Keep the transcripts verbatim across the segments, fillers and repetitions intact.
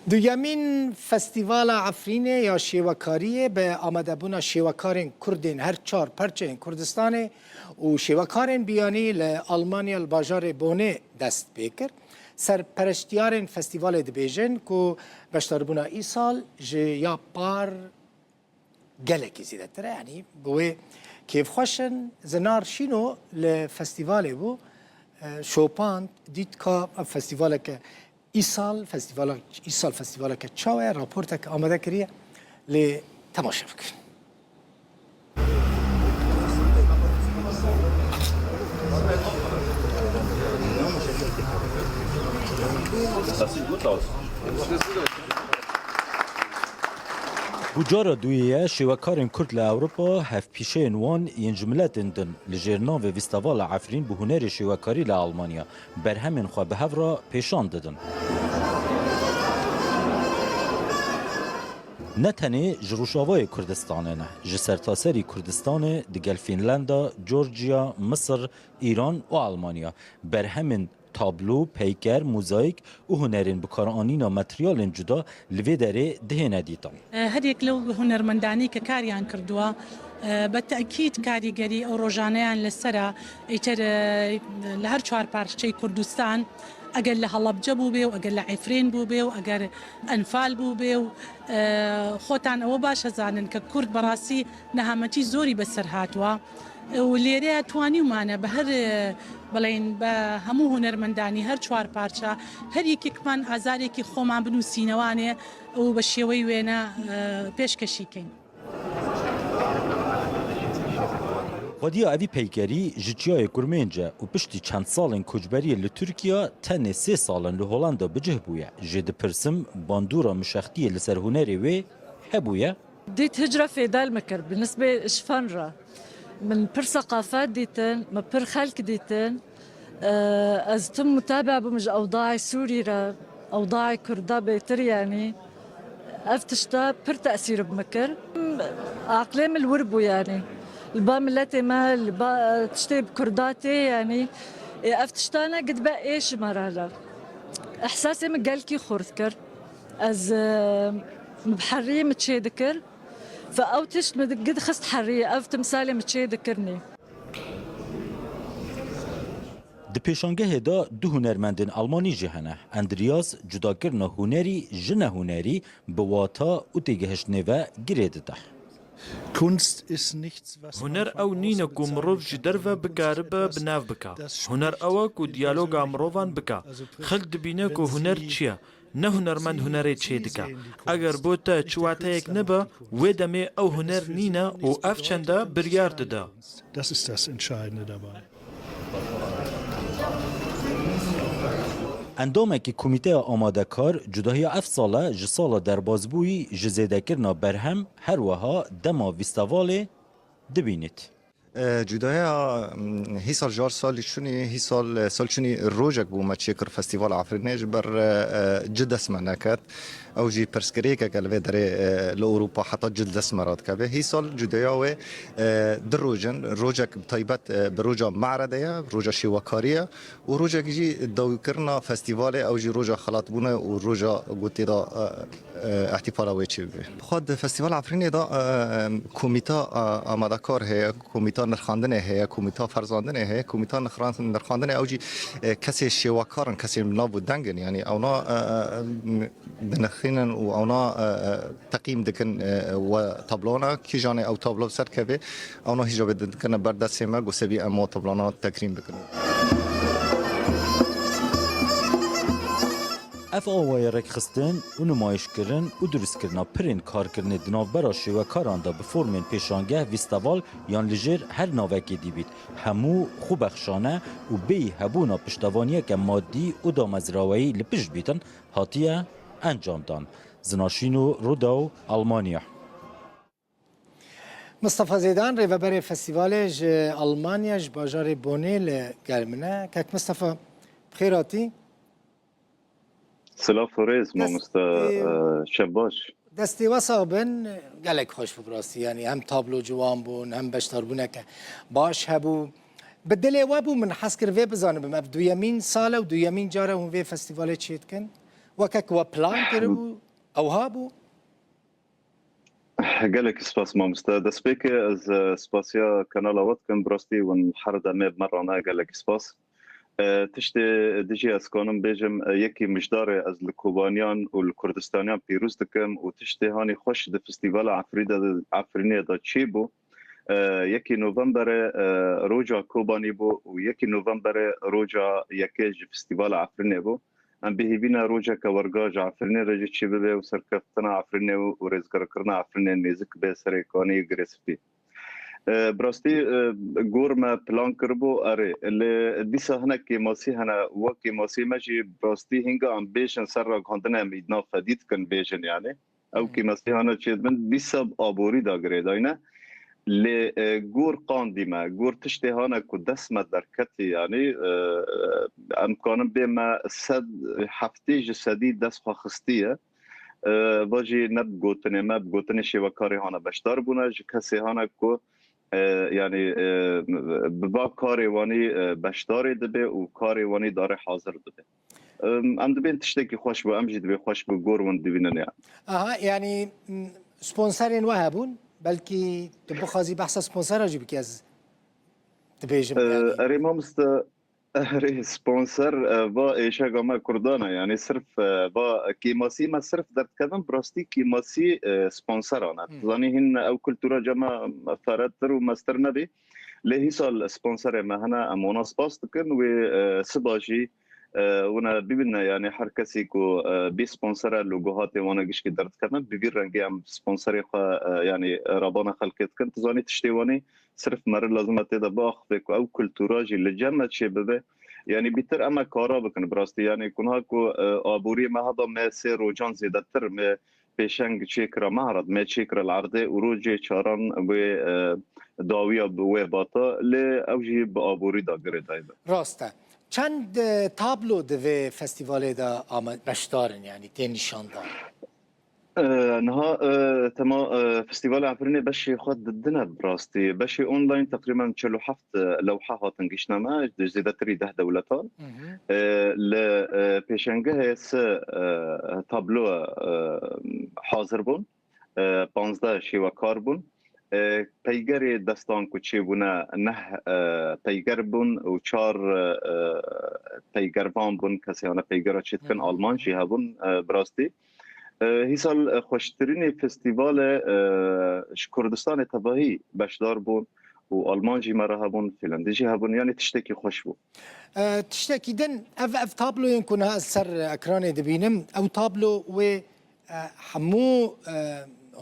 Duyemîn Festîvala Efrînê ya Şêwekariyê bi amadebûna şêwekarên Kurd ên her çar perçeyên Kurdistanê û şêwekarên biyanî li Almanya li bajarê Bonê dest pê kir. Serpereştiyarên festîvalê dibêjin ku beşdarbûna îsal ji ya par gelekî zêdetir e, yanî bi wê kêfxweş in. Zinar Şîno li festîvalê bû, e, şopand, dît ka ev festîvaleke îsal, festîvala, îsal festîvaleke çawa ye, raporteke amade kiriye, lê temaşe bikin. Bu cara duyê ye şêwekarên Kurd li Ewropa hevpîşeyên wan yên ji miletên din li jêr navê Festîvala Efrîn bi hunerê şêwekarî li Almanya berhemên xwe bi hev re pêşan didin. Ne tenê ji Rojavayê Kurdistanê ne, ji sertaserî Kurdistanê digel Fînlanda, Georgia, Misir, Îran û Almanya berhemên tablo, peyker, mozayîk û hunerên bikaranîna materyalên cuda li vê derê dihêne dîtan. Her yek lew hunermendane ke kariyan kiriye, bi tekîd karîgerî ew rojaneyan li ser e, îcar, e, li her çar parçeyê Kurdistan, eger li Helebce bûbe û eger li Efrîn bûbe û eger Enfal bûbe û, e, xwetan ew baş dizanin ke Kurd bi rastî nehametî zorî bi ser hatiye. û lêrê ya twanîmane bi her, e, بڵێن بە هەموو هونەرمەندانی هەر چوار پارچە، هەر یەکێکمان ئازارێکی خۆمان بنووسینەوانێ و بە شێوەی وێنە، e, pêşkêşî keyn. Xwediya evî peykerî ji Çiyayê Kurmênc e û piştî çend salên koçberiyê li Tirkiye tenê sê sal in li Holanda bi cih bûye. Jê dipirsim, bandora mişextiyê li ser hunerê wê hebûye? Dît hicra fêdel me kir, bi nisbê ji fen re. Min pir seqafet dîtin, min pir xelk dîtin. Eee, ez tim mutebea bûm ji ewdayê Sûrî re, ewdayê Kurda bêtir, yanî ev tişta pir tesîr bi min kir. Aqlê min li wir bû, yanî li ba miletê me, li ba tiştê bi Kurda tê, yanî, ê, ev tiştane gidibe ê ji me re le. Ehsasê min gelkî xurt kir. Ez, e, bi herî min çê dikir. Fe ew tişt min gid xist herî, ev timsalê min çê dikirnî. Di pêşangehê de du hunermendên Almanî jî hene. Andreas cudakirina hunerî ji nehunerî bi wata û têgihiştinê ve girê dide. Kunst ist nichts, was man von außen bezeichnen kann. Huner ew nîne ku mirov ji derve bikaribe bi nav bike. Huner ew e ku diyaloga mirovan bike. Xelk dibîne ku huner çi ye. Ne hunermend hunerê çêdike. Eger bo te çi wateyek nebe, wê demê ew huner nîne û ev çende biryar dide. Das ist das Entscheidende dabei. Endamekî komîteya amadekar cudahiya ev sal e ji sala derbazbûyî ji zêdekirina berhem, her wiha dema festîvalê dibînît. E, cudaya, m, hîsal jar salî çûnî, hîsal, e, sal çûnî rojek bû me çêkir Festîvala Efrînê, ji ber, e, e, ci dest me neket. Ew jî pirsgirêkeke li vê derê, e, li Ewropa heta ci dest me radikeve. Hîsal cudaya wê, e, du roj in. Rojek bi taybet, e, bi roja mare de ye, roja şêwekarî ye. Û rojek jî dawîkirina festîvalê, ew jî roja xelatbûnê û roja ku tê de, e, e, îhtîfala wê çêbibe. Xwe di Festîvala Efrînê de, e, komîta, e, amadekar heye, komîta nirxandinê heye, komîta ferzandinê heye, komîta nirxan-, nirxandinê ew jî, e, kesê şêwekar in, kesên bi nav û deng in. Yanî ewna, e, e, dinirxînin û ewna, e, e, teqîm dikin, e, we tablona, kîjanê ew tablo bi ser kevê, ewna hîja bê dikirine ber destê me, ku sebî em we tablona tekrîm bikin. Ev awayê rêkxistin û nimayîşkirin û dirustkirina pirên karkirinê di navbera şêwekaran de bi formên pêşangeh, festîval yan li jêr her navekê dîbît, hemû xwebexşane û bêyî hebûna piştevaniyeke madî û damezraweyî li pişt bîtin, hatiye encamdan. Zinaşîno Rudaw, Almanya. Mistefa Zêdan, rêveberê festîvalê ji Almanya, ji bajarê Bonê li gel min e. Kek Mistefa, bi xêr hatî. Silav û rêz, Dest-, mamoste, ê, e, şev baş. Destê we sax bin, gelek xweş bû bi rastî. Yanî hem tablo ciwan bûn, hem beşdarbûneke baş hebû. Bi dilê we bû, min hez kir vê bizanibim. Ev duyemîn sal e û duyemîn car e hûn vê festîvalê çêdikin. Weke ku we plan kiribû, ew ha bû? Gelek spas mamoste. Destpêkê ez, e, spasiya kanala we dikim. Bi rastî hûn her demê bi me re ne, gelek spas. E, tiştê dijî ez kanim bêjim, e, yekî mijdarê ez li Kobaniyan û li Kurdistaniyan pîroz dikim û tiştê hanî xweş di Festîvala Efrî de, Efrînê de çêbû. E, yekî Novemberê, e, roja Kobanî bû û yekî Novemberê roja yekê ji Festîvala Efrînê bû. Em bi hêvî ne rojeke werga ji Efrînê re jî çêbibe û serkeftina Efrînê û, û rêzgirkirina Efrînê nêzik be serê kanî Girê Spî. E, bi rastî, e, gor me plan kiribû erê. Lê dîsa hinek kêmasî hene. Wek kêmasî me jî bi rastî hînga em bêjin ser ragihandinê em îdna fedî dikin bêjin yani. Ew kêmasî hane çêdibin dîsa bi aborî da girêdayne. Lê, e, gor qandî me, gor tiştê hane ku dest me derketî, yanî, e, em kanin bê me sed heftê ji sedî dest xwe xistiye. E, va jî ne bi gotinê me, bi gotinê şêwekarê hane beşdar bûne, ji kesê hane ku, e, yanî, e, bi va karê wanî, e, beşdarê dibe û karê wanî darê hazir dibe. Em, em dibên tiştekî xweş bû, em jî dibê xweş bû, gor hûn dibînin ya. Aha, yanî, m, sponserên we hebûn, belkî tu bixwazî behsa sponsera jî bikî, ez dibêjim, E, yanî. Erê mamoste, erê sponser, e, va êşega me Kurdan e, yanî sirf, e, va kêmasî me sirf derdikevin, bi rastî kêmasî, e, sponseran e. Hmm. Zanî hîn ew kultura cema feretir û mestir nebî. Lê hîsal sponserê me hene, em wana spas dikin. Wê, e, siba jî, e, wina bibîne, yanî her kesî ku, e, bî sponsere logo hatê wana gişkî derdikevin, bi vî rengê em sponserê xwe, e, yanî rabana xelkê dikin. Tu zanî tiştê wanî sirf meri lazim e tê de biaxivê ku ew kultura jî li cem me çê bibe. Yanî bîtir em e kara bikin bi rastî. Yanî ku niha ku, e, aboriyê me heba me sê rocan zêdetir me pêşeng çêkira Mehrad, me çêkira li erdê û rojê çaran wê, e, dawiya bi wê bata, lê ew jî bi aborî da girêdayî be. Rast e. Çend, e, tablo di vê festîvalê de ame-, beşdar in, yanî tê nîşandan? E, niha, e, tema, e, Festîvala Efrînê beşê xwe di din e bi rastî. Beşê online teqrîben çil û heft lewha hatin gihîştine me, ji zêdetirî deh dewletan. Hı hı. E, li, e, pêşengehê si, e, tablo, e, hazir bûn. E, panzdeh şêwekar bûn. E, peygerê destan ku çêbûne neh, e, peyger bûn û çar, e, peygervan bûn, kesê hane peygera çê dikin, Hı hı. Alman jî hebûn, e, bi rastî. E, hîsal, e, xweştirînê festîvale, e, ji Kurdistanê tevahî beşdar bûn û Alman jî me re hebûn, Fîlendî jî hebûn, yanî tiştekî xweş bû. E, tiştekî din, ev, ev tabloyên ku niha ez ser ekranê dibînim, ew tablo wê, e, hemû, e,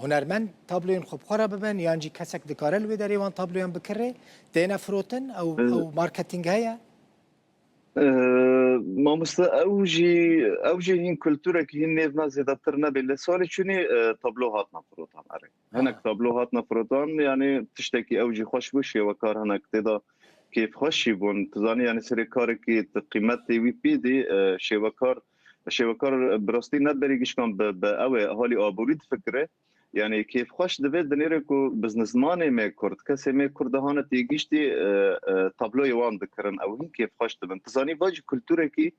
hunermend tabloyên xwe bi xwe re bibin, yan jî kesek dikare li wê derê wan tabloyan bikire, têne firotin, ew, E, ew marketing heye? Ee, mamoste, ew jî, ew jî hîn kulturekî hîn nêv me zêdetir nebê. Li salê çûnê, e, tablo hatine firotan, erê. Hinek Aha. tablo hatine firotan, yanî tiştekî ew jî xweş bû, şêwekar hinek tê de kêfxweş jî bûn. Tu zanî, yanî serê karekî tu qîmetê wî pê dî, e, şêwekar, şêwekar bi rastî ne berî gişkan bi, bi ew ê halî aborî difikire. Yanî kêfxweş dibe dinêre ku biznesmanê me kurd, kesê me kurd dihane têgiştî, e, e, tabloyê wan dikirin, ew hîn kêfxweş dibin. Tu zanî, va jî kulturekî,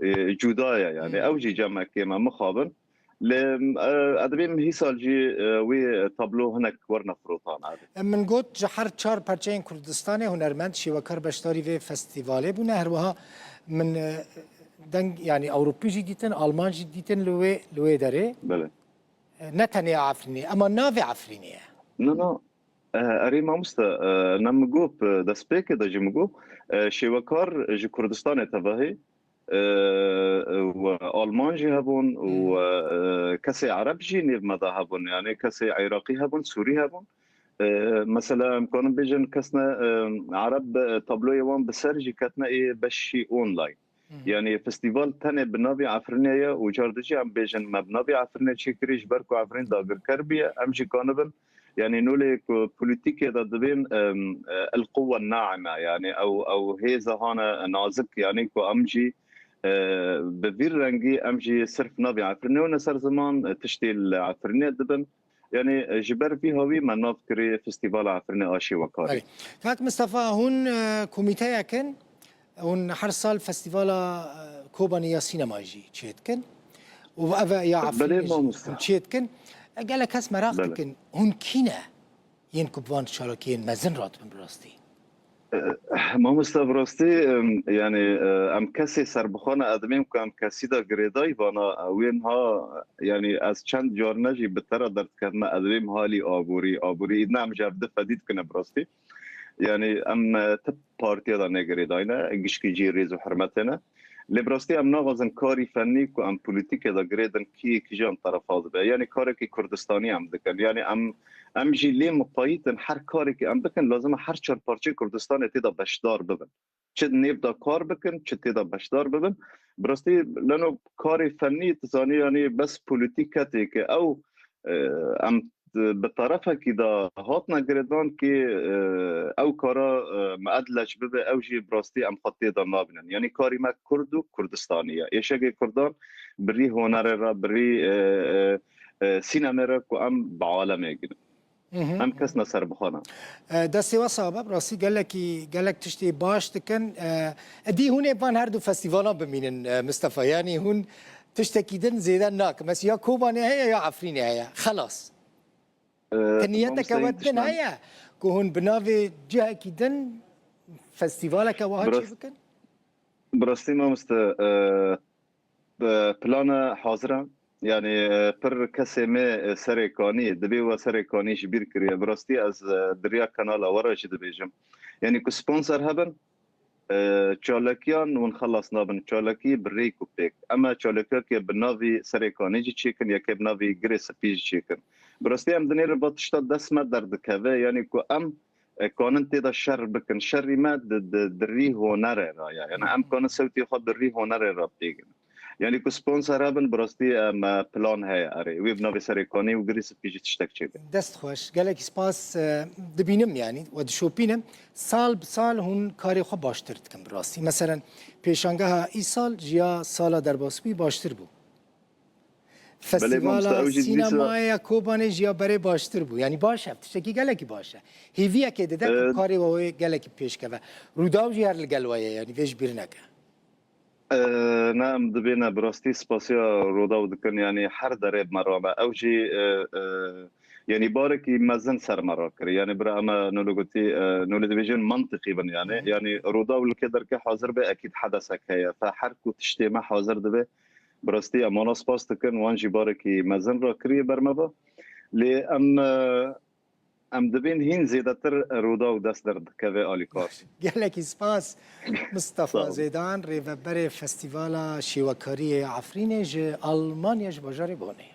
e, cuda ye, yanî Hmm. ew jî cemekê me mixabin. Lê, e, ez dibêm hîsal jî, e, wê tablo hinek werine firotan, erê. Min got, ji her çar perçeyên Kurdistanê hunermend, şêwekar beşdarî vê festîvalê bûne. Her wiha min, e, deng, yanî Ewropî jî dîtin, Alman jî dîtin li wê, li wê derê. Belê. Ne tenê Efrînê, ema navê Efrînê ye. Na, na. E, erê mamoste, e, ne min got, e, destpêkê de jî min got, e, şêwekar ji Kurdistanê tevahî, e, û Alman jî hebûn û, Hmm. e, kesê Ereb jî nêv me de hebûn, yanî kesê Iraqî hebûn, Sûrî hebûn. E, mesela em kanin bêjin kesne, e, Ereb, e, tabloyê wan bi ser jî ketine ê beşî online. Hı hı. Yanî festîval tenê bi navê Efrînê ye û car dijî em bêjin me bi navê Efrînê çêkirî, ji ber ku Efrîn dagirker bûye, em jî kanibin. Yanî nolê ku polîtîkê de dibên, em, e, el quwwe naime, yanî ew, ew hêza hane nazik, yanî ku em jî, e, bi vî rengî em jî sirf navê Efrînê û ne ser ziman, e, tiştê li Efrînê dibin. Yanî, e, ji ber vî hawî me nav kirê Festîvala Efrînê a Şêwekarê. Belê. Kak Mistefa, hûn, e, komîteyek in, hûn her sal Festîvala, e, Kobanî ya Sînema jî çêdikin. û ev e ya Efrînê jî hûn çê dikin. Gelek kes meraq dikin, hûn kî ne yên ku bi van çalakiyên mezin radibin bi rastî? Eh, mamoste, bi rastî, em, yani, eh, em kesê serbixwe ne, ez dibêm ku em kesî de girêdayî vana, eh, wê niha, yani, ez çend carine jî bi te re derdikevime, ez dibêm halî aborî, aborî, ne em ji hev di fedî dikine bi rastî. Yani, em, eh, ti partiya de ne girêdayî ne, gişkî cî rêz û hurmetê ne. Lê bi rastî em naxwazin karî fennî ku em polîtîkê de girêdin, kî, kîjan terefa dibe. Yani, karekî Kurdistanî em dikin. Yani, em Em jî lê miqayît in, her karekî em bikin, lazim e her çar parçeyê Kurdistanê tê de beşdar bibin. Çi di nêv de kar bikin, çi tê de beşdar bibin. Bi rastî, leno karê fennî, tu zanî, yanî bes polîtîk ketê ke ew, e, em bi terefekî de hatine girêdan ke, e, ew kara, e, meedleç bibe, ew jî bi rastî em xwe tê de nabînin. Yanî karî me Kurd û Kurdistanî ye. Êşegê Kurdan bi rî hunerê re, bi rî, e, e, e, sînemê re ku em bi alemê gînin. Em kes ne serbixwe ne. E, destê we sax be, bi rastî gelekî, gelek tiştê baş dikin. E, edî hûn ê van her du festîvalan bimînin, e, Mistefa. Yanî hûn tiştekî din zêde nakin. Mesela ya Kobanê heye ya Efrînê heye. Xelas. E, Ti niyeteke mamoste we din heye ku hûn bi navê cihekî din festîvaleke wiha çê bikin? Bi rastî mamoste, e, Bi plana hazir e. Yani, e, pir kesê me, e, Serê Kanî, dibê we Serê Kanî ji bîr kiriye. Bi rastî ez, e, di riya kanala we re jî dibêjim. Yani ku sponsor hebin, e, çalakiyan hûn xelas nabin. Çalakî bi rêk û pêk. Em e çalakiyeke bi navî Serê Kanî jî çêkin, yekê bi navî Girê Spî jî çêkin. Bi rastî em dinêrin va tişta dest me derdikeve. Yani ku em e, kanin tê de şer bikin. Şerî me di, di, di rî hunerê re ye. Yani em kanin sewtê xwe di rî hunerê re bêgin. Yani ku sponsor hebin, bi rastî, em, e, plan heye. Erê, wê bi navê Serê Kanî û Girê Spî jî tiştek çêbe. Dest xweş. Gelekî spas, e, dibînim yani, we dişopînim. Sal bi sal hûn karê xwe baştir dikin bi rastî. Meselen, pêşangeha îsal ji ya sala derbasbûyî baştir bû. Belê, mamoste, Festîvala ew jî dîsa sînemayê ya Kobanê jî ya berê baştir bû. Yanî baş e, tiştekî gelekî baş e. Hêviyekê dide ku Ee, karê we wê gelekî pêş keve. Rûdaw jî her li gel we ye, yanî vê ji bîr neke. Ee, ne, em dibêne bi rastî spasiya Rûdaw dikin, yanî her derê bi me re me. Ew jî, e, e, yanî barekî mezin ser me re kir. Yanî bira em e nû li gotî, e, nû li dibêjin mantiqî bin yanî. Hı hı. Yanî Rûdaw li kê derke hazir be, ekîd hedesek heye. Fe her ku tiştê me hazir dibe, Bi rastî em wana spas dikin, wan jî barekî mezin rakiriye ber me ve. Lê em, e, em dibên hîn zêdetir Rûdaw dest derdikeve alîkar. Gelekî spas. Mistefa Sağ olun. Zêdan, rêveberê Festîvala Şêwekariyê ya Efrînê ji Almanya, ji bajarê Bonê.